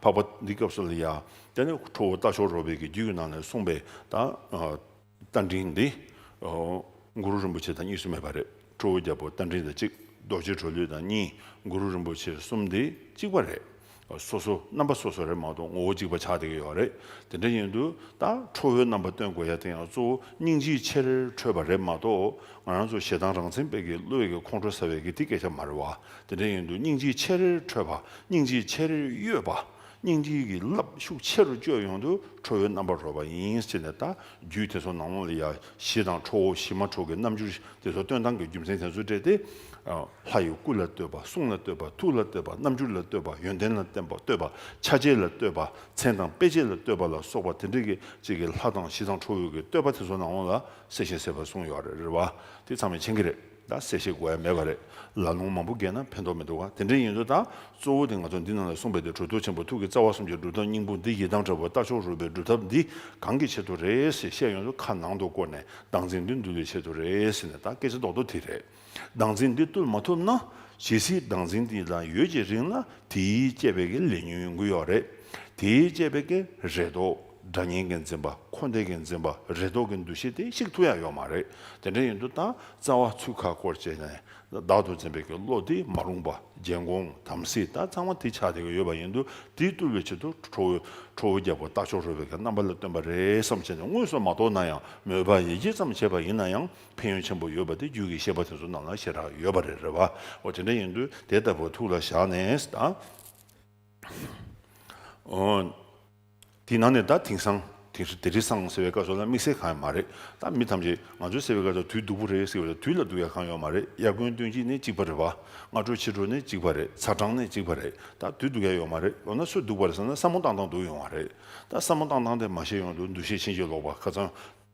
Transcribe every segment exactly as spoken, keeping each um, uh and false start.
འཕགས་པ་འདི་སྐབས་སུ་ལ་ཡ། དེ་ནི་ཁྲོ་བོ་རྟ་མཆོག་རོལ་པའི་གི་རྒྱུད་ཀྱི་ནང་ནས་གསུངས་པའི་ད་རྟ་མགྲིན་འདི་གུ་རུ་རིན་པོ་ཆེ་དང་གཉིས་སུ་མེད་པ་རེད། ཁྲོ་བོའི་རྒྱལ་པོ་རྟ་མགྲིན་དང་གཅིག་རྡོ་རྗེ་གྲོ་ལོད་དང་གཉིས། གུ་རུ་རིན་པོ་ཆེ་གསུམ་འདི་གཅིག་པ་རེད། སོ་སོ་རྣམ་པ་སོ་སོ་རེད་མ་གཏོགས་ངོ་བོ་གཅིག་པ་ཆགས་བསྡད་ཀྱི་ཡོད་རེད། དེ་འདྲ་ཡིན་དུས་ད་ཁྲོ་བོའི་རྣམ་པ་སྟོན་དགོས་ཡ་དེ་ཡང་གཙོ་བོ་སྙིང་རྗེའི་ཆེར་ཁྲོས་པ་རེད་མ་གཏོགས། ང་རང་ཚོ་ཞེ་སྡང་རང་མཚན་པའི་གི་བསླུ་བའི་གི་ཁོང་ཁྲོ་ཟ་བའི་གི་དེ་སྐད་ཆ་མ་རེད་བ། དེ་འདྲ་ཡིན་དུས་སྙིང་རྗེའི་ཆེར་ཁྲོས་པ། སྙིང་རྗེའི་ཆེར་གཡོས་པ། སྙིང་རྗེའི་གི་རླབས་ཤུགས་ཆེ་རུ་བསྐྱོད་ཡོང་དུས་ཁྲོ་བོའི་རྣམ་པར་རོལ་པ་ཡིན་ཟེར་ནས། ད་རྒྱུད་དེ་ཚོ་ནང་ལོགས་ལ་ཡ་ཞི་དང་ཁྲོ་བོ་ཞི་མ་ཁྲོ་གི་རྣམ་འགྱུར་དེ་ཚོ་སྟོན་སྟངས་ཀྱི་རྒྱུ་མཚན་དེ་ཚོ་སྤྲད་དེ། ལྷ་ཡི་སྐུ་ལ་བསྟོད་པ། གསུང་ལ་བསྟོད་པ། ཐུགས་ལ་བསྟོད་པ། རྣམ་འགྱུར་ལ་བསྟོད་པ། ཡོན་ཏན་ལ་བསྟོད་པ། བསྟོད་པ། ཆ་བྱད་ལ་བསྟོད་པ། མཚན་དང་དཔེ་བྱད་ལ་བསྟོད་པ་ལ་སོགས་པ་དེ་འདྲ་གི་ཅིག་གི་ལྷ་དང་ཞི་དང་ཁྲོ་བོའི་གི་བསྟོད་པ་དེ་ཚོ་ནང་ལོགས་ལ་གསལ་བཤད་གསལ་བར་གསུངས་ཡོད་རེད། རེད་བ། དེ་ཚང་མས་མཁྱེན་གྱི་རེད། ད་གསལ་བཤད་དགོས་ཡ་མེད་པ་རེད། ལ་ལུང་མང་པོ་བརྒལ་ན་ཕན་ཐོགས་མི་འདུག་ག་དེ་འདྲ་ཡིན་དུས་ད་གཙོ་བོ་དེ་ང་ཚོ་འདི་ནང་ལ་གསུངས་པའི་དེ་གྲུབ་ཐོབ་ཆེན་པོ་ཐུགས་ཀྱི་རྩ་བ་གསུམ་གྱི་སྒྲུབ་ཐབས་སྙིང་པོ་འདི་ཡི་དམ་དྲག་པོ་རྟ་མཆོག་རོལ་པའི་སྒྲུབ་ཐབས་འདི་གང་གི་ཆེད་དུ་རེད་ཟེར་བཤད་ཡོང་དུས། ཁ་ནང་དུ་བསྐོར་ནས་བདག་འཛིན་འདི་འདུལ་བའི་ཆེད་དུ་རེད་ཟེར་ནས། ད་སྐད་ཆ་རྡོག་རྡོག་དེ་རེད། བདག་འཛིན་འདི་བཏུལ་མ་ཐུབ་ན། ཇི་སྲིད་བདག་འཛིན་འདི་ལ་ཡོད་ཀྱི་རིང་ལ་དེས་བསྐྱེད་པའི་གི་ལས་ཉོན་ཡོང་གི་ཡོད་རེད། དེས་བསྐྱེད་པའི་གི་རེ་དོགས། དགྲ་གཉེན་གྱི་འཛིན་པ། འཁོར་འདས་ཀྱི་འཛིན་པ། རེ་དོགས་ཀྱི་འདུ་ཤེས་དེ་བཤིག་ཐུབ་ཡ་ཡོད་མ་རེད། དེ་འདྲ་ཡིན་དུས་ད་རྩ་བ་ཚུར་ཁ་སྐོར་བྱས་ནས་བདག་ཏུ་འཛིན་པའི་གི་བློ་དེ་མ་རུངས་པ། རྒྱལ་འགོང་། དམ་སྲི། ད་ཚང་མ་དེ་ཆགས་བསྡད་ཀྱི་ཡོད་པ་ཡིན་དུས། དེ་བཏུལ་བའི་ཆེད་དུ་ཁྲོ་བོ་ཁྲོ་བོའི་རྒྱལ་པོ་རྟ་མཆོག་རོལ་པའི་གི་རྣམ་པ་ལ་སྟོན་པ་རེད་བསམ་བྱས་ནས། དངོས་སུ་མ་རྟོགས་ན་ཡང་མོས་པ་ཡིད་ཀྱིས་ཙམ་བྱས་པ་ཡིན་ན་ཡང་ཕན་ཡོན་ཆེན་པོ་ཡོད་པ་དེ་རྒྱུད་ཀྱི་བཤད་པ་དེ་ཚོ་ནང་ལ་ཞེ་དྲག་ཡོད་པ་རེད། རེད་བ། འོ་དེ་འདྲ་ཡིན་དུས་དེ་ལྟ་བུ་ཐུགས་ལ་བཞག་ནས་ད། འོ། དེའི་ནང་ནས་ད་དེང་སང་དེང་སང་དེ་རིང་སང་ཟེར་བའི་སྐབས་སུ་ལ་དམིགས་བསལ་གང་ཡང་མ་རེད། ད་མི་ཐམས་ཅད་ང་ཚོས་ཟེར་བའི་སྐབས་སུ་དུས་སྡུག་པོ་རེད་ཟེར་བ་ལ་དུས་ལ་སྡུག་ཡ་གང་ཡོད་མ་རེད། དབྱར་དགུན་སྟོན་དཔྱིད་ནི་གཅིག་པ་རེད་བ། སྔ་དྲོ་ཕྱི་དྲོ་ནི་གཅིག་པ་རེད། ཚ་གྲང་ནི་གཅིག་པ་རེད། ད་དུས་སྡུག་ཡ་ཡོད་མ་རེད། འོ་ན་སུ་སྡུག་པ་རེད་ཟེར་ན་བསམ་བློ་བཏང་སྟངས་སྡུག་ཡོང་བ་རེད། ད་བསམ་བློ་བཏང་སྟངས་དེ་མ་ཤེས་ཡོང་དུས་འདུ་ཤེས་ཕྱིན་ཅི་ལོག་པ། ཁ་སང་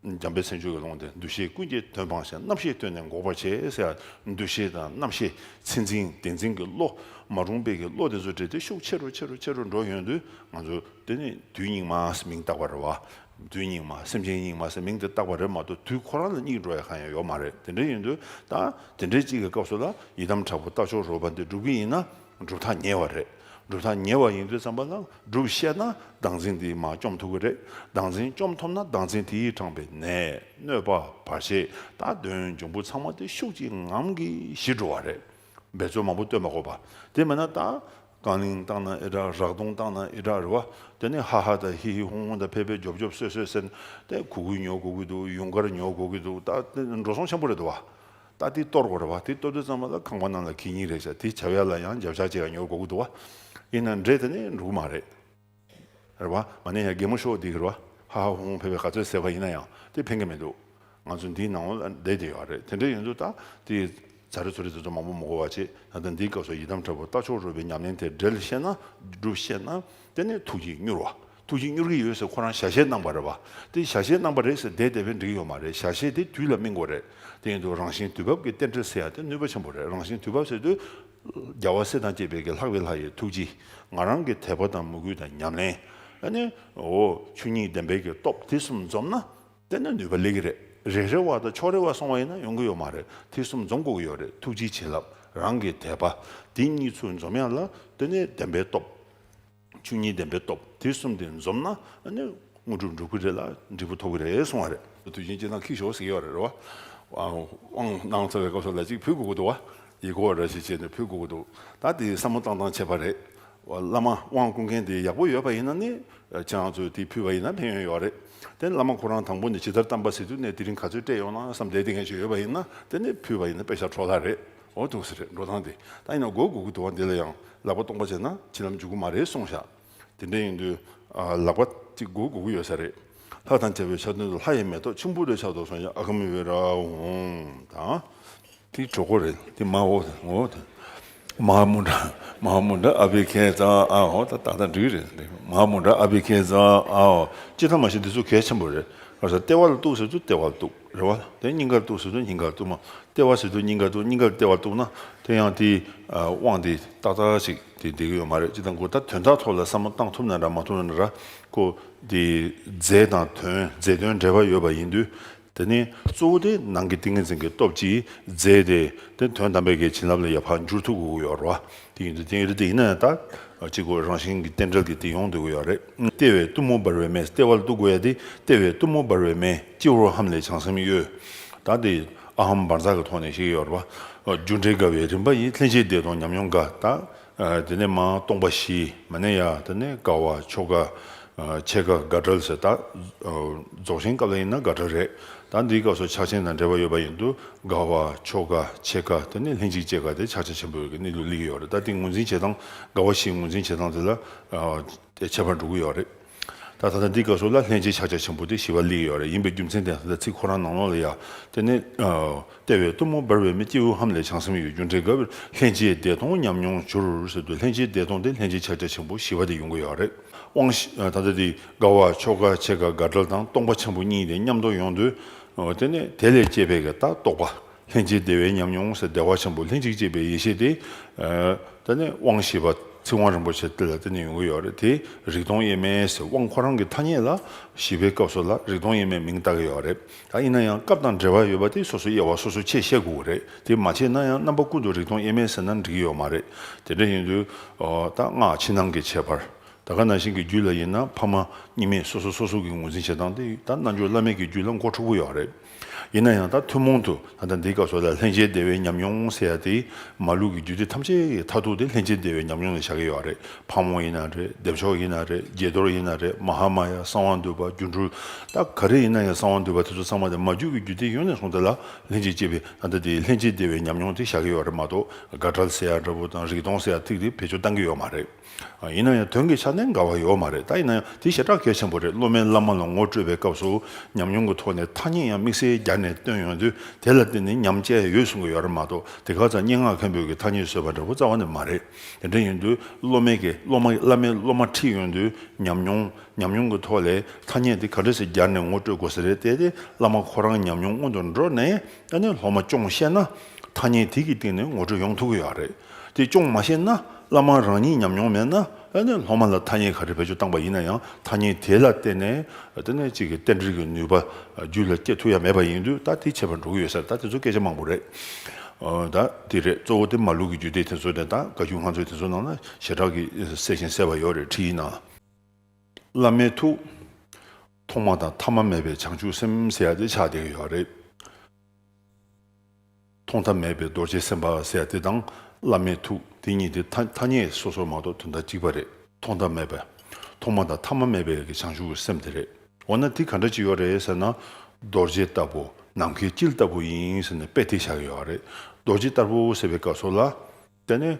འཇམ་དཔལ་མཚན་བརྗོད་ཀྱི་ལུང་དེ། འདུ་ཤེས་ཀུན་གྱི་དོན་སྤངས་ཤིང་། རྣམ་ཤེས་བཏོན་ནས་འགོག་པར་བྱེད་ཟེར་ཡ། འདུ་ཤེས་དང་རྣམ་ཤེས། མཚན་འཛིན་བདེན་འཛིན་གྱི་བློ། མ་རུངས་པའི་གི་བློ་དེ་ཚོ་སྤྲད་དེ་ཤུགས་ཆེ་རུ་ཆེ་རུ་ཆེ་རུ་འགྲོ་ཡོང་དུས། ང་ཚོ་དེ་ནི་དུས་སྙིགས་མ་ཟེར་མིང་བཏགས་པ་རེད་བ། དུས་སྙིགས་མ། སེམས་ཅན་སྙིགས་མ་ཟེར་མིང་དེ་བཏགས་པ་རེད་མ་གཏོགས། དུས་ཁོ་རང་ལ་སྙིགས་འགྲོ་ཡ་གང་ཡང་ཡོད་མ་རེད། དེ་འདྲ་ཡིན་དུས་ད་དེ་འདྲའི་གཅིག་གི་སྐབས་སུ་ལ་ཡི་དམ་དྲག་པོ་རྟ་མཆོག་རོལ་པ་འདི་སྒྲུབ་ཀྱི་ཡིན་ན། སྒྲུབ་ཐག་ཉེ་བ་རེད། སྒྲུབ་ཐག་ཉེ་བ་ཡིན་དུས་ཙམ་པ་ལ་སྒྲུབ་ཤེས་ན་བདག་འཛིན་འདི་མར་བཅོམ་ཐུབ་ཀྱི་རེད། བདག་འཛིན་བཅོམ་ཐུབ་ན་བདག་འཛིན་དེས་དྲངས་པའི་ནད། གནོད་པ། བར་ཆད། ད་གདོན་འབྱུང་པོ་ཚང་མ་དེ་ཤུགས་ཀྱིས་ངང་གིས་ཞི་འགྲོ་བ་རེད། འབད་རྩོལ་མང་པོ་བཏོན་མ་དགོས་པ། དེ་མིན་ན་ད་རྐང་གླིང་བཏང་ན་ཨེ་འདྲ། རག་དུང་བཏང་ན་ཨེ་འདྲ་རེད་བ། དེ་ནས་ཧ་ཧ་དང་ཧི་ཧི་ཧུང་ཧུང་དང་ཕེ་ཕེ་འཇོབ་འཇོབ་སོད་སོད་ཟེར་ནས། དེ་གུ་གུལ་ཉོ་དགོས་ཀྱི་འདུག་ཡུངས་ཀར་ཉོ་དགོས་ཀྱི་འདུག་ད་དེ་འགྲོ་སོང་ཆེན་པོ་རེད་འདུག་བ། ད་དེ་གཏོར་དགོས་རེད་བ། དེ་གཏོར་དུས་ཙམ་པ་ལ་ཁང་པ་ནང་ལ་གད་སྙིགས་རེད་ཤག་དེ་བྱ་བ་ལ་ཡང་རྒྱབ་ཤ་ཅིག་ཡང་ཉོ་དགོས་ཀྱི་འདུག་བ། ཡིན་ན་འདྲེ་དེ་ནི་འགྲོ་གི་མ་རེད། རེད་བ། མ་ནས་ཡང་གད་མོ་ཤོར་བསྡད་ཀྱི་རེད་བ། ཧ་ཧ་ཧུང་ཧུང་ཕེ་ཕེ་ག་ཚོད་ཟེར་བ་ཡིན་ན་ཡང་དེ་ཕན་གྱི་མི་འདུག་ང་ཚོ་འདིའི་ནང་ལ་བསྡད་བསྡད་ཡོད་རེད། དེ་འདྲ་ཡིན་དུས་ད་དེ་ཛ་རེ་ཚོ་རེ་དེ་ཚོ་མང་པོ་མ་དགོས་པ་བྱེད། ད་ལྟ་འདིའི་སྐབས་སུ་ཡི་དམ་དྲག་པོ་རྟ་མཆོག་རོལ་པའི་ཉམས་ལེན་དེ་འབྲེལ་ཤེས་ན། སྒྲུབ་ཤེས་ན། དེ་ནས་ཐུགས་རྗེ་མྱུར་བ། ཐུགས་རྗེ་མྱུར་གྱི་ཡོད་ཟེར་ཁོ་རང་ཞལ་བཞེས་གནང་པ་རེད་བ། དེ་ཞལ་བཞེས་གནང་པ་རེད་ཟེར་བསྡད་བསྡད་པས་འགྲིག་གི་ཡོད་མ་རེད། ཞལ་བཞེས་དེ་དུས་ལ་སྨིན་དགོས་རེད། དེ་ཡིན་དུས་རང་བཞིན་དུས་བབ་ཀྱི་རྟེན་འབྲེལ་ཟེར་ཡ་དེ་ནུས་པ་ཆེན་པོ་རེད། རང་བཞིན་དུས་བབ་ཟེར་དུས། རྒྱལ་བ་སྲས་དང་བཅས་པའི་གི་ལྷག་པའི་ལྷ་ཡི་ཐུགས་རྗེ། ང་རང་གི་དད་པ་དང་མོས་གུས་དང་ཉམས་ལེན། ཨ་ནི་འོ་ཆོས་ཉིད་བདེན་པའི་གི་སྟོབས་དེ་གསུམ་འཛོམས་ན། དེ་ནི་ནུས་པ་སླེབས་ཀྱི་རེད། རེ་རེ་བ་དང་ཕྱོགས་རེ་བ་སོང་བ་ཡིན་ན་ཡོང་གི་ཡོད་མ་རེད། དེ་གསུམ་འཛོམས་དགོས་ཀྱི་ཡོད་རེད། ཐུགས་རྗེ་བྱིན་རླབས། རང་གི་དད་པ། དེ་གཉིས་ཚོ་འཛོམས་ཡག་ལ་དེ་ནི་བདེན་པའི་སྟོབས། ཆོས་ཉིད་བདེན་པའི་སྟོབས་དེ་གསུམ་དེ་འཛོམས་ན། ཨ་ནི་དངོས་གྲུབ་འགྲུབ་ཀྱི་རེད་ལ་འབྲས་བུ་ཐོབ་ཀྱི་རེད་གསུང་བ་རེད། དུས་རྒྱུན་སྤྱིར་བཏང་ཁྱི་ཞོག་ཟེར་གྱི་ཡོད་རེད་རེད་བ། དབང་གནང་ཚར་བའི་སྐབས་སུ་ལ་ཅིག་ཕུལ་དགོས་ཀྱི་འདུག་བ། ཡི་གོ་ར་ཞིག་བྱས་ནས་ཕུལ་དགོས་ཀྱི་འདུག་ད་དེ་བསམ་བློ་བཏང་སྟངས་ཁྱད་པར་རེད། བླ་མ་དབང་བསྐུར་མཁན་དེ་ཡག་པོ་ཡོད་པ་ཡིན་ན་ནི། ཁྱེད་རང་ཚོས་དེ་ཕུལ་བ་ཡིན་ན་ཕན་ཡོན་ཡོད་རེད། དེ་བླ་མ་ཁོ་རང་དང་པོ་ནས་ཇི་ལྟར་བལྟམས་པ་ཟེར་དུས་ནས་དེ་རིང་ག་ཚོད་སྤྲད་ཡོང་ན་བསམ་བསྡད་དེ་མཁན་ཞིག་ཡོད་པ་ཡིན་ན། དེ་ནི་ཕུལ་བ་ཡིན་ན་དཔེ་ཤ་འཕྲོ་བརླག་རེད། འོ་འདུག་ཟེར་རེད། འགྲོ་སྟངས་དེ། ད་ཡིན་ན་སྒོ་སྒུག་གི་འདུག་བ། འདི་ལ་ཡང་ལག་པ་སྟོང་པ་བྱས་ན་ཕྱི་ལམ་འཇུག་གི་མ་རེད་གསུངས་ཤག་དེ་འདྲ་ཡིན་དུས། ཨ། ལག་པ་གཅིག་སྒུག་དགོས་ཀྱི་ཡོད་ས་རེད། ལྷ་དང་བཅས་པའི་ཕྱག་མདུན་དུ། ལྷ་ཡི་མེ་ཏོག་ཆུན་པོ་ལས་ཕྱག་ཏུ་སོང་ཡང་། ཨ་ག་མི་ཝེ་ར་ཧཱུྃ་དང་། དེ་གྲོགས་པོ་རེད། དེ་མ་འོ་འོ་དེ། མ་མུ་དྲ་མ་མུ་དྲ་ཨ་བྷི་ཥེ་ཛ་ཨ་འོ། ད་ད་ད་འགྲིག་རེད། མ་མུ་དྲ་ཨ་བྷི་ཥེ་ཛ་ཨ་འོ། སྤྱིར་བཏང་མ་གཞི་འདི་ཚོ་གལ་ཆེན་པོ་རེད། ག་ས་ལྟེ་བ་ལ་གཏུགས་ཟེར་དུས་ལྟེ་བ་ལ་གཏུགས་རེད་བ། དེ་སྙིང་གར་གཏུགས་ཟེར་དུས་སྙིང་གར་གཏུགས་མ། ལྟེ་བ་ཟེར་དུས་སྙིང་གར་གཏུགས། སྙིང་གར་ལྟེ་བ་གཏུགས་ན་དེ་ཡང་དེའི་དབང་དེ་ཏག་ཏག་ཞིག་དེ་བསྡད་ཀྱི་ཡོད་མ་རེད། སྤྱིར་བཏང་ཁོ་ད་དོན་དག་ཐོག་ལ་བསམ་བློ་བཏང་ཐུབ་ན་འདྲ་མ་ཐུབ་ན་འདྲ། ཁོ་དེ་རྫས་དང་དོན། རྫས་དོན་འབྲེལ་བ་ཡོད་པ་ཡིན་དུས། དེ་ནི་གཙོ་བོ་དེ་ནང་གི་ཏིང་ངེ་འཛིན་གྱི་སྟོབས་ཀྱིས་རྫས་དེ་དེ་དོན་དམ་པའི་གི་བྱིན་རླབས་ལ་ཡར་ཕར་འགྱུར་ཐུབ་དགོས་ཀྱི་ཡོད་རེད་བ། དེ་ཡིན་དུས་དེ་ཡིན་དུས་དེ་ཡིན་ན་ཡང་ད་ གཅིག་པོ་རང་བཞིན་གྱི་རྟེན་འབྲེལ་གྱི་དེ་ཡོང་སྡོད་ཀྱི་ཡོད་རེད། ལྟེ་བའི་གཏུམ་མོ་འབར་བའི་མེ། ལྟེ་བ་ལ་གཏུག་དགོས་ཡ་དེ་ལྟེ་བའི་གཏུམ་མོ་འབར་བའི་མེ། སྤྱི་བོར་ཧཱུྃ་ལས་བྱང་སེམས་གཡོས། ད་དེ་ཨ་ཧཾ་བཛྲ་གི་ཐོག་ནས་བཤད་ཀྱི་ཡོད་རེད་པ། རྒྱུ་འབྲས་དགའ་བའི་རིམ་པ་ཡིས། ལྷན་སྐྱེས་བདེ་སྟོང་ཉམས་མྱོང་དགའ། ད་དེ་ནས་མར་སྟོང་པ་བཞི། མ་ནས་ཡ་དེ་ནས་དགའ་བ་མཆོག་དགའ། འཆད་དགའ་དགའ་བྲལ་ཟེར། ད་རྫོགས་ཆེན་སྐབས་ལ་ཡིན་ན་དགའ་བྲལ་རེད། ད་འདིའི་སྐབས་སུ་ཕྱག་ཆེན་དང་འབྲེལ་བ་ཡོད་པ་ཡིན་དུས་དགའ་བ་མཆོག་དགའ་འཆད་དགའ་དེ་ནས་ལྷན་ཅིག་སྐྱེས་དགའ་དེ་ཕྱག་རྒྱ་ཆེན་པོའི་གི་གནས་ལུགས་སླེབས་ཀྱི་ཡོད་རེད། ད་དེ་ངོས་འཛིན་བྱེད་སྟངས་དགའ་བ་བཞི་ངོས་འཛིན་བྱེད་སྟངས་དེ་ལ་དེ་ཁྱད་པར་འགྲོ་གི་ཡོད་རེད། ད་ད་ལྟ་འདིའི་སྐབས་སུ་ལ་ལྷན་ཅིག་ཕྱག་རྒྱ་ཆེན་པོ་དེ་བཞི་པ་སླེབས་ཀྱི་ཡོད་རེད། ཡིན་པའི་རྒྱུ་མཚན་དེ་ད་ལྟ་ཚིག་ཁོ་རང་ནང་ལོགས་ལ་ཡ་དེ་ནས་ལྟེ་བའི་གཏུམ་མོ་འབར་བའི་མེ། སྤྱི་བོར་ཧཱུྃ་ལས་བྱང་སེམས་གཡོས། རྒྱུ་འབྲས་དགའ་བའི་ལྷན་སྐྱེས་བདེ་སྟོང་ཉམས་མྱོང་གྱུར་ཟེར་དུས་ལྷན་སྐྱེས་བདེ་སྟོང་དེ་ལྷན་ཅིག་ཕྱག་རྒྱ་ཆེན་པོ་བཞི་པ་དེ་ཡོང་གི་ཡོད་རེད། དབང་ཤེས་ད་ལྟ་དེ་དགའ་བ་མཆོག་དགའ་འཆད་དགའ་དགའ་བྲལ་དང་སྟོང་པ་ཆེན་པོ་གཉིས་དེ་མཉམ་དུ་ཡོང་དུས། དེ་ནས་དེ་ལས་སྐྱེས་པའི་གི་ད་རྟོགས་པ། ལྷན་སྐྱེས་བདེ་བའི་ཉམས་མྱོང་ཟེར། བདེ་བ་ཆེན་པོ་ལྷན་ཅིག་སྐྱེས་པའི་ཡེ་ཤེས་དེ། དེ་ནས་དབང་བཞི་པ་ཚིག་དབང་རིན་པོ་ཆེ་དེ་ལ་བརྟེན་ནས་ཡོང་གི་ཡོད་རེད། དེ་རིག་སྟོང་དབྱེར་མེད་ཟེར། དབང་ཁོ་རང་གི་ཐ་སྙད་ལ་བཞི་པའི་སྐབས་སུ་ལ་རིག་སྟོང་དབྱེར་མེད་མིང་བཏགས་ཀྱི་ཡོད་རེད། ད་ཡིན་ན་ཡང་སྐབས་དང་འབྲེལ་བ་ཡོད་པ་དེ་སོ་སོའི་དབྱེ་བ་སོ་སོ་ཕྱེ་ཤེས་དགོས་ཀྱི་རེད། དེ་མ་ཕྱེ་ན་ཡང་རྣམ་པ་ཀུན་ཏུ་རིག་སྟོང་དབྱེར་མེད་ཟེར་ན་འགྲིག་གི་ཡོད་མ་རེད། དེ་འདྲ་ཡིན་དུས་ད་སྔགས་ཕྱི་ནང་གི་ཁྱད་པར། ད་ག་ནང་བཞིན་གྱི་རྒྱུད་ལ་ཡིན་ན་ཕ་མ་གཉིས་མེད་སོ་སོ་སོ་སོ་གི་ངོས་འཛིན་བྱེད་སྟངས་དེ་ད་རྣལ་འབྱོར་བླ་མེད་ཀྱི་རྒྱུད་ལ་མགོ་འཁྲུག་པོ་ཡོད་རེད། ཡིན་ན་ཡང་ད་ཐུན་མོང་དུ་ད་ལྟ་འདིའི་སྐབས་སུ་ལ་ལྷན་སྐྱེས་བདེ་བའི་ཉམས་མྱོང་ཟེར་ཡ་དེ་མ་ལུགས་ཀྱི་རྒྱུད་སྡེ་ཐམས་ཅད་ཀྱི་མཐར་ཐུག་དེ་ལྷན་སྐྱེས་བདེ་བའི་ཉམས་མྱོང་ལ་བཞག་གི་ཡོད་རེད། ཕག་མོ་ཡིན་ན་རེད། བདེ་མཆོག་ཡིན་ན་རེད། དགྱེས་རྡོར་ཡིན་ན་རེད། མ་ཧཱ་མ་ཡ། གསང་བ་འདུས་པ། སྒྱུ་འཕྲུལ། ད་ག་རེ་ཡིན་ན་ཡང་གསང་བ་འདུས་པ་དེ་ཚོ་ཚང་མ་དེ་མ་རྒྱུད་ཀྱི་རྒྱུད་སྡེ་ཡོངས་ནས་བཟུང་སྟེ་ལ་ལྷན་སྐྱེས་སྐྱེས་པའི་ད་ལྟ་དེ་ལྷན་སྐྱེས་བདེ་བའི་ཉམས་མྱོང་དེ་བཞག་གི་ཡོད་རེད་མ་གཏོགས་དགའ་བྲལ་ཟེར་ཡ་འདྲ་པོ་དང་རིག་སྟོང་ཟེར་ཡ་ཐིག་དེ་བེད་སྤྱོད་བཏང་གི་ཡོད་མ་རེད། ཡིན་ན་ཡང་དོན་གྱི་ཆ་ནས་འགལ་བ་ཡོད་མ་རེད། ད་ཡིན་ན་ཡང་དེ་ཞེ་དྲག་གལ་ཆེན་པོ་རེད། སློབ་མས་བླ་མ་ལ་ངོ་སྤྲོད་པའི་སྐབས་སུ་ཉམས་མྱོང་གི་ཐོག་ནས་ཐ་སྙད་ཡང་དམིགས་བསལ་སྦྱར་ནས་བཏོན་ཡོང་དུས་དེ་ལ་བརྟེན་ནས་ཉམས་བཅས་ཡོད་གསུང་གི་ཡོད་རེད་མ་གཏོགས་དེ་ག་ཙམ་སྙན་ངག་མཁན་པོས་ཀྱི་ཐ་སྙད་བཟོས་པ་འདྲ་པོ་རྩ་བ་ནས་མ་རེད། དེ་འདྲ་ཡིན་དུས་སློབ་མས་ཀྱི་སློབ་མ་བླ་མས་སློབ་མ་ཁྲིད་ཡོང་དུས་ཉམས་མྱོང་ཉམས་མྱོང་གི་ཐོག་ལས་ཐ་སྙད་དེ་ག་འདྲ་ཞིག་སྦྱར་ནས་ངོ་སྤྲོད་དགོས་ས་རེད། དེ་དེ་བླ་མ་ཁོ་རང་ཉམས་མྱོང་སྔོན་དུ་འགྲོ་ནས་ཨ་ནི་སློབ་མ་སྐྱོང་ཤེས་ན་ཐ་སྙད་དེ་གི་སྟེང་ནས་ངོ་སྤྲོད་ཡོང་ཐུབ་ཀྱི་ཡོད་རེད། དེ་སྐྱོང་མ་ཤེས་ན་བླ་མ་རང་ཉིད་ཉམས་མྱོང་མེད་ན་ཨ་ནི་སློབ་མ་ལ་ཐ་སྙད་ག་རེ་བེད་སྤྱོད་བཏང་པ་ཡིན་ན་ཡང་ཐ་སྙད་དེ་ལ་བརྟེན་ནས་དེ་ནས་གཅིག་གི་རྟེན་འབྲེལ་གྱི་ནུས་པ་རྒྱུད་ལ་སྐྱེ་ཐུབ་ཡ་མེད་པ་ཡིན་དུས་ད་དེ་ཁྱད་པར་འགྲོ་གི་ཡོད་ས་རེད། ད་དེ་ཚོ་སྐད་ཆ་མང་པོ་རེད། ཨ་ད་དེ་རེད། གཙོ་བོ་དེ་མ་ལུགས་ཀྱི་རྒྱུད་སྡེ་དེ་ཚོ་རེད། ད་བཀའ་བརྒྱུད་ལྷ་མཛོད་དེ་ཚོ་ནང་ལ་ཞེ་དྲག་གི་གསལ་ཞིང་གསལ་བ་ཡོད་རེད། ཁྲིད་ཡིག་ནང་ལ། བླ་མའི་ཐུགས། ཐོག་མ་དང་ཐ་མ་མེད་པའི་བྱང་ཆུབ་སེམས་ཟེར་ཡ་དེ་ཆགས་བསྡད་ཀྱི་ཡོད་རེད། ཐོག་མཐའ་མེད་པའི་རྡོ་རྗེ་སེམས་དཔའ་ཟེར་ཡ་དེ་དང་བླ་མའི་ཐུགས་དེ་གཉིས་དེ་ཐ་ཐ་སྙད་སོ་སོ་མ་གཏོགས་དོན་དག་གཅིག་པ་རེད། ཐོག་མཐའ་མེད་པ། ཐོག་མ་དང་ཐ་མ་མེད་པའི་གི་བྱང་ཆུབ་ཀྱི་སེམས་དེ་རེད། འོ་ན་དེ་ག་འདྲ་ཅིག་ཡོད་རེད་ཟེར་ན། རྡོ་རྗེ་ལྟ་བུ། ནམ་མཁའི་དཀྱིལ་ལྟ་བུ་ཡིན་ཟེར་ནས་དཔེ་དེ་བཞག་ཡོད་རེད། རྡོ་རྗེ་ལྟ་བུ་ཟེར་བའི་སྐབས་སུ་ལ། དེ་ནི་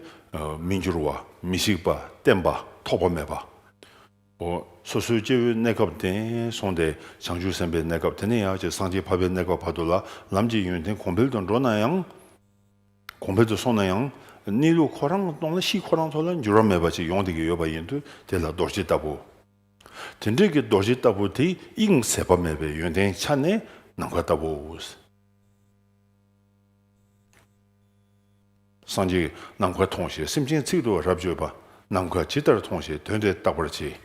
མི་འགྱུར་བ། མི་ཤིགས་པ། བརྟན་པ། ཐོགས་པ་མེད་པ། འོ། སོ་སོའི་སྐྱེ་བོའི་གནས་སྐབས་དེ་སོང་སྟེ་བྱང་ཆུབ་སེམས་དཔའི་གནས་སྐབས་དེ་ནས་ཡང་ཅིག་སངས་རྒྱས་འཕགས་པའི་གནས་སྐབས་བར་དུ་ལ་ལམ་གྱི་ཡོན་ཏན་གོང་འཕེལ་དུ་འགྲོ་ན་ཡང་། གོང་འཕེལ་དུ་སོང་ན་ཡང་གནས་ལུགས་ཁོ་རང་གི་སྟེང་ལ་གཤིས་ཁོ་རང་ཐོག་ལ་འགྱུར་བ་མེད་པ་ཅིག་ཡོང་བསྡད་ཀྱི་ཡོད་པ་ཡིན་དུས་དེ་ལ་རྡོ་རྗེ་ལྟ་བུ། དེ་འདྲའི་གི་རྡོ་རྗེ་ལྟ་བུ་དེ་དབྱིངས་ཟད་པ་མེད་པའི་ཡོན་ཏན་ཆ་ནས་ནམ་མཁའ་ལྟ་བུ། སངས་རྒྱས་ནམ་མཁའ་མཐོང་ཞིང་སེམས་ཅན་ཚིག་ཏུ་རབ་བརྗོད་པ། ནམ་མཁའ་ཇི་ལྟར་མཐོང་ཞིང་དོན་དེ་བརྟག་པར་བྱེད།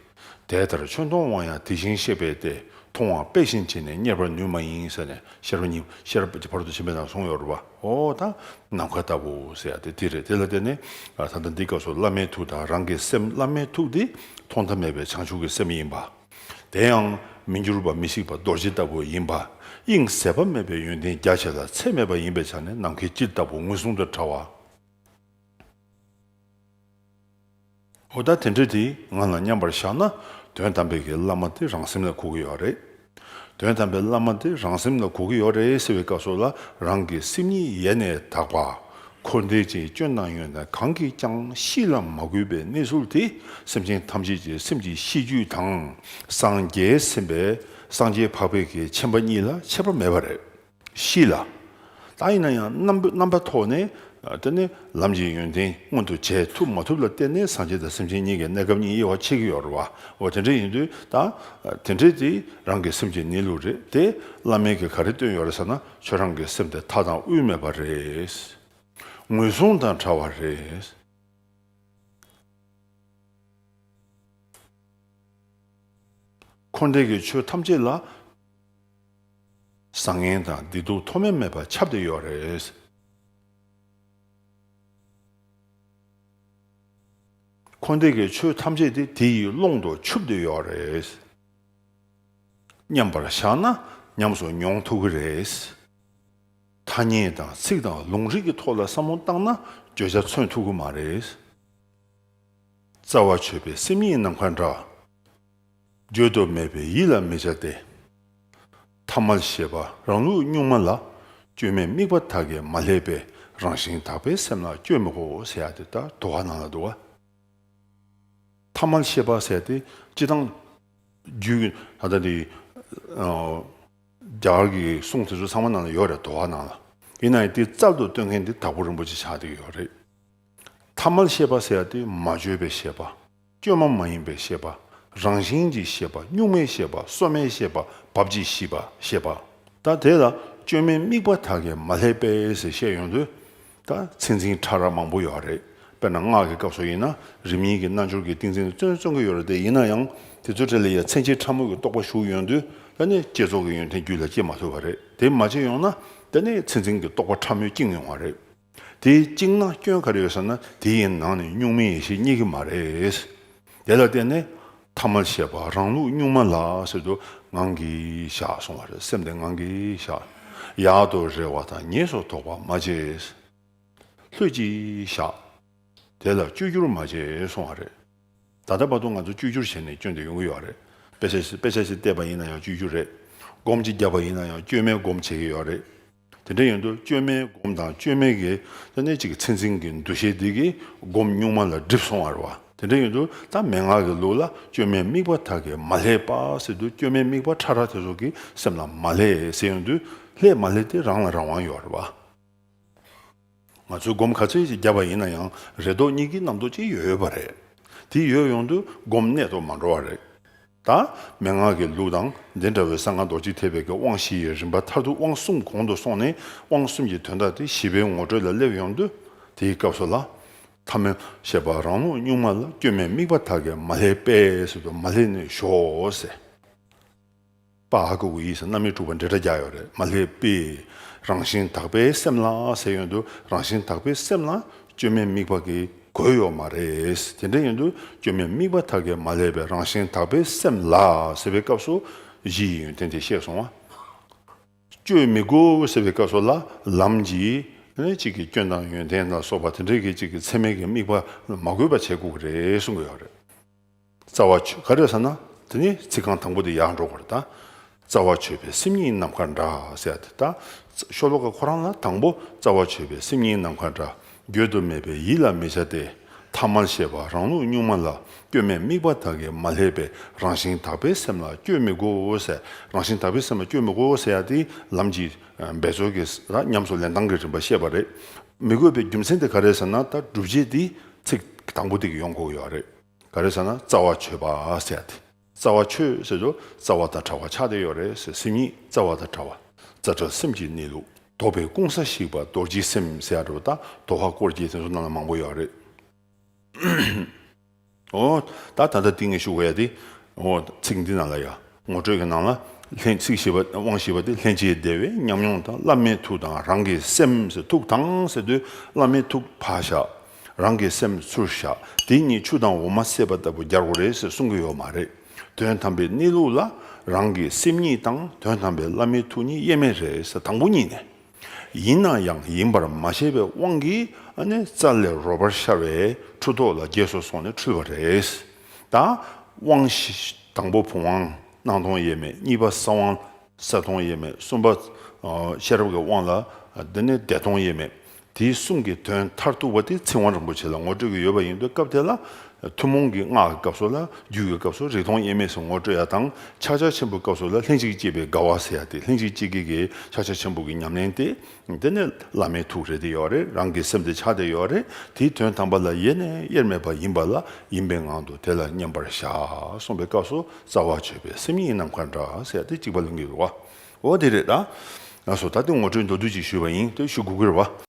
དེ་ལྟར་ཆོས་མཐོང་བ་ཡང་དེ་བཞིན་གཤེགས་པ་སྟེ། མཐོང་བ་དཔེ་བཞིན་བྱས་ནས་རྙེད་པར་ནུས་མ་ཡིན་ཟེར་ནས་ཤེས་རབ་སྙིང་ཤེས་རབ་ཀྱི་ཕ་རོལ་ཏུ་ཕྱིན་པའི་ནང་གསུངས་ཡོད་རེད་པ། འོ་ད་ནམ་མཁའ་ལྟ་བུ་ཟེར་ཡ་དེ་དེ་རེད། དེ་ལ་བརྟེན་ནས་ད་ལྟ་འདི་སྐབས་སུ་བླ་མའི་ཐུགས་དང་རང་གི་སེམས། བླ་མའི་ཐུགས་དེ་ཐོག་མཐའ་མེད་པའི་བྱང་ཆུབ་ཀྱི་སེམས་ཡིན་པ། དེ་ཡང་མི་འགྱུར་བ་མི་ཤིགས་པ་རྡོ་རྗེ་ལྟ་བུ་ཡིན་པ། དབྱིངས་ཟད་པ་མེད་པའི་ཡོན་ཏན་རྒྱ་ཆེ་ལ་ཚད་མེད་པ་ཡིན་པའི་ཆ་ནས་ནམ་མཁའི་དཀྱིལ་ལྟ་བུ་ངོས་བཟུང་དུ་བྲལ་བ། འོ་ད་དེ་འདྲ་དེ་ང་ལ་མཉམ་པར་བཞག་ན་དོན་དམ་པའི་གི་བླ་མ་དེ་རང་སེམས་ལ་གོ་གི་ཡོད་རེད། དོན་དམ་པའི་བླ་མ་དེ་རང་སེམས་ལ་གོ་གི་ཡོད་རེད་ཟེར་བའི་སྐབས་སུ་ལ་རང་གི་སེམས་ཉིད་ཡེ་ནས་དག་པ། འཁོར་འདས་ཀྱི་སྐྱོན་དང་ཡོན་ཏན་གང་གིས་ཀྱང་གཤིས་ལ་མ་གོས་པའི་གནས་ཚུལ་དེ་སེམས་ཅན་ཐམས་ཅད་ཀྱི་སེམས་ཀྱི་གཤིས་རྒྱུད་དང་། སངས་རྒྱས་སེམས་དཔའི་སངས་རྒྱས་འཕགས་པའི་གི་མཁྱེན་པ་གཉིས་ལ་ཁྱད་པར་མེད་པ་རེད། གཤིས་ལ། ད་ཡིན་ན་ཡང་རྣམ་པ་རྣམ་པ་ཐོག་ནས་དེ་ནི་ལམ་གྱི་ཡོན་ཏན་མངོན་དུ་བྱེད་ཐུབ་མ་ཐུབ་ལ་བརྟེན་ནས་སངས་རྒྱས་དང་སེམས་ཅན་གཉིས་ཀྱི་གནས་སྐབས་གཉིས་དབྱེ་བ་ཕྱེ་གི་ཡོད་རེད་པ། འོ་དེ་འདྲ་ཡིན་དུས་ད་དེ་འདྲ་དེ་རང་གི་སེམས་ཀྱི་གནས་ལུགས་རེད་དེ། བླ་མས་ཀྱི་ག་རེ་སྟོན་ཡོད་རེད་ཟེར་ན་ཁྱོད་རང་གི་སེམས་དེ་མཐའ་དང་དབུས་མེད་པ་རེད། ངོས་བཟུང་དང་བྲལ་བ་རེད། འཁོར་འདས་ཀྱི་ཆོས་ཐམས་ཅད་ལ་བཟང་ངན་དང་བདེ་སྡུག་མཐོ་དམན་མེད་པར་ཁྱབ་བསྡད་ཡོད་རེད། འཁོར་འདས་ཀྱི་ཆོས་ཐམས་ཅད་དེ་དེ་ཡི་ཀློང་དུ་ཆུབ་བསྡད་ཡོད་རེད། མཉམ་པར་བཞག་ན་ཉམས་སུ་མྱོང་ཐུབ་ཀྱི་རེད། ཐ་སྙད་དང་ཚིག་དང་ལུང་རིགས་ཀྱི་ཐོག་ལ་བསམ་བློ་བཏང་ན་བརྗོད་བྱ་མཚོན་ཐུབ་ཀྱི་མ་རེད། རྩ་བ་ཆོད་པའི་སེམས་ཉིད་ནམ་མཁའ་འདྲ། བརྗོད་དུ་མེད་པའི་ཡིད་ལ་མི་བྱ་སྟེ། ཐ་མལ་ཤེས་པ་རང་ལུགས་གཉུག་མ་ལ། སྐྱོན་མེད་དམིགས་པ་དག་གིས་མ་བསླད་པའི། རང་བཞིན་དག་པའི་སེམས་ལ་སྐྱོན་མི་དགོས་ཟེར་ཡ་དེ་ད་དོ་ཧ་ནང་ལ་འདུག་བ། ཐ་མལ་ཤེས་པ་ཟེར་ཏེ་སྤྱི་བཏང་རྒྱུད་ད་ལྟ་དེ་རྒྱ་གར་གྱི་གསུང་དེ་ཚོ་ཚང་མ་ནང་ལ་ཡོད་རེད། དོ་ཧ་ནང་ལ། ཡིན་ན་ཡང་དེ་རྩལ་དུ་སྟོན་མཁན་དེ་དྭགས་པོ་རིན་པོ་ཆེ་ཆགས་བསྡད་ཀྱི་ཡོད་རེད། ཐ་མལ་ཤེས་པ་ཟེར་ཡ་དེ་མ་བརྗོད་པའི་ཤེས་པ། སྐྱོན་མ་མ་ཡིན་པའི་ཤེས་པ། རང་བཞིན་གྱི་ཤེས་པ། གཉུག་མའི་ཤེས་པ། སོ་མའི་ཤེས་པ། བབ་ཀྱི་ཤེས་པ་ཤེས་པ། ད་དེ་ལ་སྐྱོན་མེད་དམིགས་པ་དག་གིས་མ་བསླད་པས་ཟེར་བཤད་ཡོང་དུས། ད་མཚན་འཛིན་ཕྲ་རགས་མང་པོ་ཡོད་རེད། དཔེར་ན་སྔགས་ཀྱི་སྐབས་སུ་ཡིན་ན་རིམ་གཉིས་ཀྱི་རྣལ་འབྱོར་གྱི་ཏིང་འཛིན་བརྩོན་བརྩོན་གྱི་ཡོད་རེད་དེ། ཡིན་ན་ཡང་དེ་ཚོའི་གྲས་ལ་ཡང་མཚན་ཅན་ཕྲ་མོ་གི་རྟོགས་པ་ཞུགས་ཡོང་དུས། ད་ནི་བསྐྱེད་རྫོགས་ཀྱི་ཡོན་ཏན་རྒྱུད་ལ་སྐྱེ་མ་ཐུབ་པ་རེད། དེ་མ་བྱས་ཡོང་ན་ད་ནི་མཚན་འཛིན་གྱི་རྟོགས་པ་ཕྲ་མོས་བཅིངས་ཡོང་བ་རེད། དེ་བཅིངས་ན་སྐྱོན་ག་རེ་ཡོད་ཟེར་ན། དེ་ཡི་ནང་ནས་གཉུག་མའི་ཡེ་ཤེས་རྙེད་ཀྱི་མ་རེད། དེ་ལ་བརྟེན་ནས་ཐ་མལ་ཤེས་པ་རང་ལུགས་གཉུག་མ་ལ་ཟེར་དུས། ངང་གིས་བཞག་གསུང་བ་རེད། སེམས་དེ་ངང་གིས་བཞག། ཡག་ཏུ་རེ་བ་དང་ཉེས་སུ་དོགས་པ་མ་བྱེད། ལྷོད་ཀྱིས་བཞག། དེ་ལ་བཅོས་བསྒྱུར་མ་བྱེད་གསུང་བ་རེད། ད་ལྟ་བར་དུ་ང་ཚོ་བཅོས་བསྒྱུར་བྱས་ནས་སྐྱོན་དེ་ཡོང་གི་ཡོད་རེད། དཔེ་ཆ་ཞིག་དཔེ་ཆ་ཞིག་བལྟས་པ་ཡིན་ན་ཡང་བཅོས་བསྒྱུར་རེད། སྒོམ་གཅིག་བརྒྱབ་པ་ཡིན་ན་ཡང་སྐྱོན་མེད་སྒོམ་བྱེད་ཀྱི་ཡོད་རེད། དེ་འདྲ་ཡིན་དུས་སྐྱོན་མེད་སྒོམ་དང་སྐྱོན་མེད་ཀྱི་ད་ནི་གཅིག་མཚན་འཛིན་གྱི་འདུ་ཤེས་འདི་གིས་སྒོམ་གཉུག་མ་ལ་སྒྲིབ་སོང་བ་རེད་བ། དེ་འདྲ་ཡིན་དུས་ད་མན་ངག་གི་ལུགས་ལ་སྐྱོན་མེད་དམིགས་པ་དག་གིས་མ་བསླད་པ་ཟེར་དུས། སྐྱོན་མེད་དམིགས་པ་ཕྲ་རགས་དེ་ཚོ་གིས་སེམས་ལ་མ་བསླད་ཟེར་ཡོང་དུས། བསླད་མ་བསླད་དེ་རང་ལ་རང་དབང་ཡོད་རེད་བ། ང་ཚོས་སྒོམ་ག་ཚོད་ཅིག་བརྒྱབ་པ་ཡིན་ན་ཡང་རེ་དོགས་གཉིས་ཀྱི་རྣམ་རྟོག་ཅིག་ཡོད་ཡོད་པ་རེད། དེ་ཡོད་ཡོང་དུས་སྒོམ་གནད་དུ་མ་འགྲོ་བ་རེད། ད་མན་ངག་གི་ལུགས་དང་འདི་འདྲ་བའི་གསང་སྔགས་རྡོ་རྗེ་ཐེག་པའི་གི་དབང་བཞི་ཡི་རིམ་པ་མཐར་ཐུག་དབང་གསུམ་གོང་དུ་སོང་ནས། དབང་གསུམ་གྱི་དོན་དག་དེ་བཞི་པའི་ངོ་སྤྲོད་ལ་སླེབས་ཡོང་དུས། དེའི་སྐབས་སུ་ལ། ཐ་མལ་ཤེས་པ་རང་ལུགས་གཉུག་མ་ལ། སྐྱོན་མེད་དམིགས་པ་དག་གིས་མ་བསླད་པས་ཟེར་དུས། མ་བསླད་ནས་ཞོག་ཟེར། པ་ཧ་གོ་གི་ཡིན་ཟེར། རྣམ་དབྱེ་དྲུག་པ་འབྲེལ་སྒྲ་རྒྱག་ཡོད་རེད། མ་བསླད་པས། རང་བཞིན་དག་པའི་སེམས་ལ་ཟེར་ཡོང་དུས། རང་བཞིན་དག་པའི་སེམས་ལ་སྐྱོན་མེད་དམིགས་པ་གིས་གོས་ཡོད་མ་རེད། དེ་འདྲ་ཡིན་དུས་སྐྱོན་མེད་དམིགས་པ་དག་གིས་མ་བསླད་པའི་རང་བཞིན་དག་པའི་སེམས་ལ་ཟེར་བའི་སྐབས་སུ་གཞི་ཡི་ཡོན་ཏན་དེ་བཤད་སོང་བ། བཅོས་མི་དགོས་ཟེར་བའི་སྐབས་སུ་ལ་ལམ་གྱིས་ནི་གཅིག་གི་སྐྱོན་དང་ཡོན་ཏན་ལ་སོགས་པ་དེ་འདྲའི་གི་གཅིག་གི་མཚན་མའི་གི་དམིགས་པ་མ་དགོས་པ་བྱེད་དགོས་ཀྱི་རེད་གསུང་གི་ཡོད་རེད། རྩ་བ་ཆོད། ག་རེ་ཟེར་ན། དེ་ནི་ཚིག་རྐང་དང་པོ་དེ་ཡར་འགྲོ་དགོས་རེད་ད། རྩ་བ་ཆོད་པའི་སེམས་ཉིད་ནམ་མཁའ་འདྲ་ཟེར་ཡ་དེ་ད། ཤོ་ལོ་ཀ་ཁོ་རང་ལ་དང་པོ་རྩ་བ་ཆོད་པའི་སེམས་ཉིད་ནམ་མཁའ་འདྲ། བརྗོད་དུ་མེད་པའི་ཡིད་ལ་མི་བྱ་སྟེ། ཐ་མལ་ཤེས་པ་རང་ལུགས་གཉུག་མ་ལ། སྐྱོན་མེད་དམིགས་པ་དག་གིས་མ་བསླད་པའི། རང་བཞིན་དག་པའི་སེམས་ལ་སྐྱོན་མི་དགོས་ཟེར། རང་བཞིན་དག་པའི་སེམས་ལ་སྐྱོན་མི་དགོས་ཟེར་ཡ་དེ་ལམ་གྱི་འབད་རྩོལ་གྱི་ཉམས་སུ་ལེན་སྟངས་ཀྱི་རིམ་པ་བཤད་པ་རེད། མི་དགོས་པའི་རྒྱུ་མཚན་དེ་ག་རེ་ཟེར་ན། ད་སྒྲུབ་བྱེད་དེ་ཚིག་དང་པོ་དེ་གིས་ཡོང་དགོས་ཡོད་རེད། ག་རེ་ཟེར་ན། རྩ་བ་ཆོད་པ་ཟེར་ཡ་དེ། རྩ་བ་ཆོད་ཟེར་དུས་རྩ་བ་དང་བྲལ་བ་ཆགས་བསྡད་ཡོད་རེད་ཟེར། སེམས་ཉིད་རྩ་བ་དང་བྲལ་བ། རྩ་བྲལ་སེམས་ཀྱི་གནས་ལུགས། རྟོགས་པའི་ཀུན་ས་ཞིག་པ་རྡོ་རྗེའི་སེམས་ཟེར་ཡ་འདྲ་བོ། ད་དོ་ཧ་སྐོར་གྱི་དེ་ཚོ་ནང་ལ་མང་པོ་ཡོད་རེད། འོ། ད་ད་ལྟ་ཏིང་ངེ་ཞུ་དགོས་ཡ་དེ། འོ། ཚིག་འདི་ནང་ལ་ཡ། ངོ་སྤྲོད་ཀྱི་ནང་ལ། ལྷན། ཚིག་བཞི་པ། དབང་བཞི་པ་དེ། ལྷན་ཅིག་བདེ་བའི་ཉམས་མྱོང་དང་། བླ་མའི་ཐུགས་དང་རང་གི་སེམས་ཟེར། ཐུགས་དང་ཟེར་དུས་བླ་མའི་ཐུགས་ཕར་བཞག། རང་གི་སེམས་ཚུར་བཞག། དེ་གཉིས་ཆུ་དང་འོ་མ་བསྲེས་པ་ལྟ་བུ་རྒྱག་དགོས་རེད་ཟེར་གསུང་གི་ཡོད་མ་རེད། དོན་དམ་པའི་གནས་ལུགས་ལ་རང་གི་སེམས་ཉིད་དང་དོན་དམ་པའི་བླ་མའི་ཐུགས་གཉིས་དབྱེར་མེད་རེད་ཟེར། དང་པོ་གཉིས་ནས། ཡིན་ན་ཡང་ཡིན་པར་མ་ཤེས་པའི་དབང་གིས་ཨ་ནི་རྩ་ལས་རོལ་པར་ཤར་བའི་འཁྲུལ་རྟོག་ལ་རྗེས་སུ་སོང་ནས་འཁྲུལ་བ་རེད། ད་དབང་བཞི། དང་པོ་བུམ་དབང་སྣང་སྟོང་དབྱེར་མེད། གཉིས་པ་གསང་དབང་གསལ་སྟོང་དབྱེར་མེད། གསུམ་པ་ཨ་ཤེས་རབ་ཀྱི་དབང་ལ་འདི་ནི་བདེ་སྟོང་དབྱེར་མེད། དེའི་གསུམ་གྱི་དོན་མཐར་ཐུག་པ་དེ་ཚིག་དབང་རིན་པོ་ཆེ་ལ་ངོ་སྤྲོད་ཀྱི་ཡོད་པ་ཡིན་དུས། སྐབས་དེ་ལ་ཐུན་མོང་གི་སྔགས་ཀྱི་སྐབས་སུ་ལ། རྒྱུད་ཀྱི་སྐབས་སུ་རིག་སྟོང་དབྱེར་མེད་ཟེར་ངོ་སྤྲོད་ཡ་དང་། ཕྱག་རྒྱ་ཆེན་པོའི་སྐབས་སུ་ལ་ལྷན་ཅིག་སྐྱེས་པའི་དགའ་བ་ཟེར་ཡ་དེ། ལྷན་ཅིག་སྐྱེས་དགའི་གི་ཕྱག་རྒྱ་ཆེན་པོ་གི་ཉམས་ལེན་དེ། དེ་ནི་བླ་མའི་ཐུགས་རེད་དེ་ཡོད་རེད། རང་གི་སེམས་དེ་ཆགས་བསྡད་ཡོད་རེད། དེའི་དོན་དམ་པ་ལ་ཡེ་ནས་དབྱེར་མེད་པ་ཡིན་པ་ལ། ཡིན་པའི་ངང་དུ་དེ་ལ་མཉམ་པར་བཞག་གསུངས་པའི་སྐབས་སུ། རྩ་བ་ཆོད་པའི་སེམས་ཉིད་ནམ་མཁའ་འདྲ་ཟེར་ཡ་དེ་གཅིག་པ་ལ་ངེས་འདུག་བ། འོ་དེ་རེད་ད། ལགས་སོ། ད་དེ་ངོ་སྤྲོད་མདོར་བསྡུས་ཅིག་ཞུས་པ་ཡིན། དེ་ཞུ་དགོས་ཀྱི་རེད་བ།